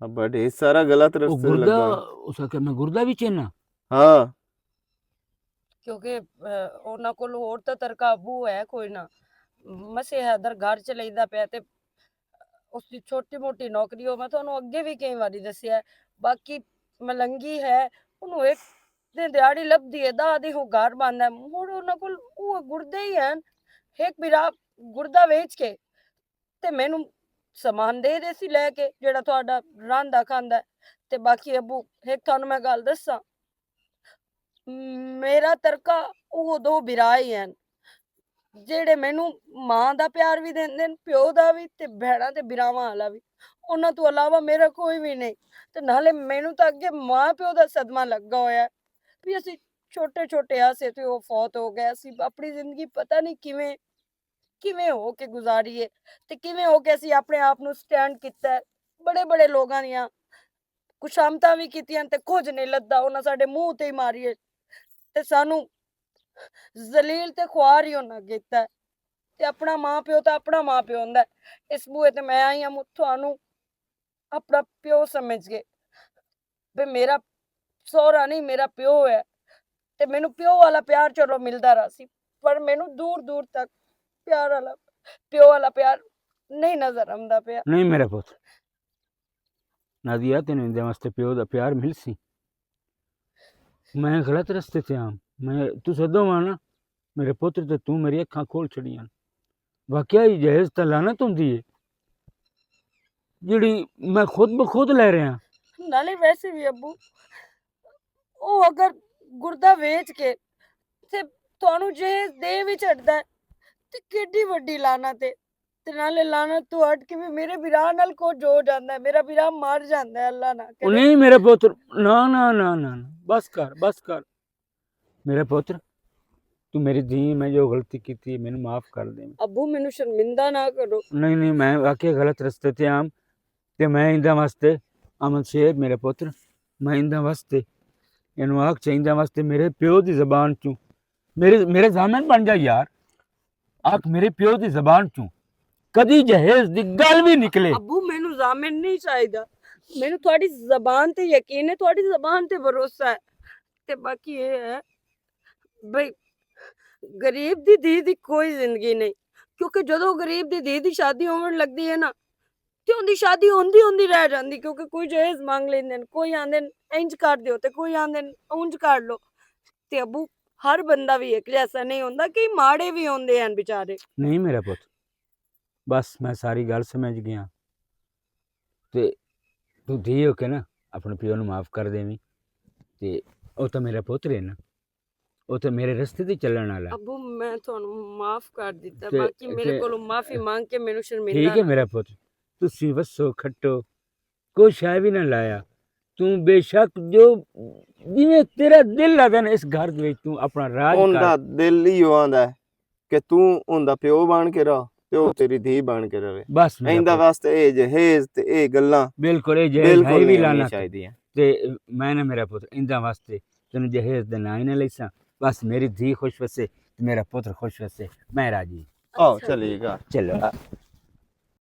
اب بڑے سارا غلط او رستے تے گردہ، لگا۔ اس آکھیا، میں گردہ بھی چینا۔ ہاں۔ کیونکہ، اہ، انہاں کول ہور تاں ترکا ابو ہے کوئی نہ۔ مسے حیدر گھر چلائیدا پیا تے اس دی چھوٹی موٹی نوکری ہو، میں تانوں اگے بھی کئی واری دسیا ہے۔ باقی ملنگی ہے، انہوں ایک دن دیہاڑی لبھدی ہے، دہ دن ہو گھر بند ہے، مڑ انہاں کول او گردے ہی ہیں۔ ایک میرا گردہ ویچ کے تے مینوں سامان دے دے سی لے کے، جیڑا تہاڈا راندا کھاندا ہے۔ تے باقی ابو، ایک تھانوں میں گل دساں، میرا ترکا او دو بھرا ہی ہیں، جیڑے مینوں ماں دا پیار وی دیندے نے، پیو دا وی تے بھیناں تے بھراواں والا وی۔ انہاں توں علاوہ میرا کوئی وی نہیں۔ تے نالے مینوں تاں اگے ماں پیو دا صدمہ لگا ہویا ہے، وی اسی چھوٹے چھوٹے آسے تے او فوت ہو گئے۔ اسی اپنی زندگی پتہ نہیں کیویں، کیویں ہو کے گزاری ہے، تے کیویں ہو کے اسی اپنے آپ نوں سٹینڈ کیتا ہے۔ بڑے بڑے لوگاں دیاں خوشامتاں وی کیتیاں تے کچھ نہیں لدا، انہاں ساڈے منہ تے ہی ماری ہے۔ تے سانوں ذلیل تے خوار ہی انہاں کیتا ہے۔ تے اپنا ماں پیو تے اپنا ماں پیو ہوندا ہے۔ اس بوئے تے میں آئی ہاں، تھانوں اپنا پیو سمجھ کے، بے میرا سہرا نہیں، میرا پیو ہے۔ تے مینوں پیو والا پیار چلو ملدا رہا سی، پر مینوں دور دور تک پیار والا، پیو والا پیار نہیں نظر آندا پیا۔ نہیں میرا پوت، نادیا، تینوں ایندے واسطے پیو دا پیار مل سی۔ میں غلط رستے تے آں۔ میں، تو سدو مانا، میرے پتر تے تو میری اکھاں کھول چھڑیاں۔ واقعی جہیز تے لعنت ہوندی ہے، جڑی میں خود بخود لے رہا۔ نالے ویسے بھی ابو، او اگر گردہ ویچ کے تے تانوں جہیز دے وی چھڈدا ہے، تے کیڈی وڈی لعنت ہے۔ تے نالے لعنت تو ہٹ کے بھی میرے بھرا نال کچھ ہو جاندا ہے، میرا بھرا مر جاندا ہے، اللہ نہ او کرے۔ نہیں میرے پتر، نہ، نہ، نہ، نہ، نہ، بس کر، بس کر۔ میرے پتر، تو میری دھی، میں جو غلطی کیتی ہے، مینوں معاف کر دے۔ ابو، مینوں شرمندہ نہ کرو۔ نہیں، نہیں، میں واقعی غلط رستے تے آم، تے میں ایندے واسطے، امن شیر، میرے پتر، میں ایندے واسطے، اینوں آکھ چاہیندے واسطے میرے پیو دی زبان چوں، میرے، میرے ضامن بن جا یار۔ آکھ میرے پیو دی زبان چوں کدی جہیز دی گل وی نکلے۔ ابو، مینوں ضامن نہیں چاہیدا، مینوں تہاڈی زبان تے یقین ہے، تہاڈی زبان تے بھروسہ ہے۔ تے باقی اے ہے بھئی، غریب دی دھی دی کوئی زندگی نہیں، کیونکہ جدوں غریب دی دھی دی شادی ہون لگدی ہے نا، تے اوندی شادی ہوندی ہوندی رہ جاندی، کیونکہ کوئی جہیز منگ لیندے نے، کوئی آندے نے انج کر دیو تے کوئی آندے نے اونج کر لو۔ تے ابو، ہر بندہ وی ایک جیسا نہیں ہوندا، کئی ماڑے وی ہوندے ہیں بیچارے۔ نہیں میرا پت، بس میں ساری گل سمجھ گیا۔ تے تو دھی ہو کے نا اپنے پیو نو معاف کر دیویں۔ تے او تاں میرا پتر ہے نا، او تاں میرے رستے تے چلن والا۔ ابو، میں تانوں معاف کر دتا، تے، باقی میرے تے، کولوں معافی مانگ کے مینوں شرمندہ ٹھیک ہے نہ میرا پتر، تسی وسو کھٹو، کوئی شے وی نہ لایا۔ توں بے شک جو، جویں تیرا دل لگا نا اس گھر دے وچ، توں اپنا راج اوندا کر۔ دل ہی او آندا ہے کہ توں اوندا پیو بن کے رہ، تے او تیری دھی بن کے رہے۔ بس میرا ایندا پتر۔ واسطے اے جہیز تے اے گلاں بالکل، اے جہیز بالکل ہے وی نہیں ہونی لعنت۔ چاہیدیاں۔ تے میں نہ میرا پتر، ایندا واسطے تینوں جہیز دے ناں ہی نہ لیساں۔ بس میری دھی خوش وسے تے میرا پتر خوش وسے، میں راضی۔ او چلی گیا۔ چلو۔